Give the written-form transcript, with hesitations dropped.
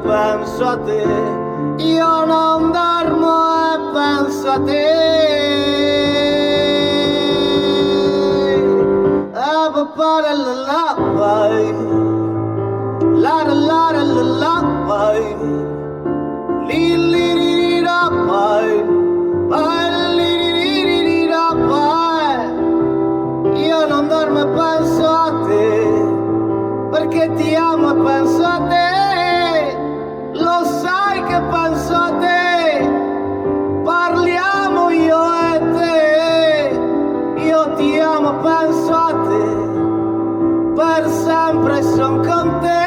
penso a te. Io non dormo e penso a te. Ah, pa pa la la la vai. La la la la la la vai. Li li li li la vai. Vai li li li li la vai. Io non dormo e penso a te, perché ti amo e penso a te. Lo sai che penso a te. Parliamo io e te. Io ti amo, penso a te. Per sempre son con te.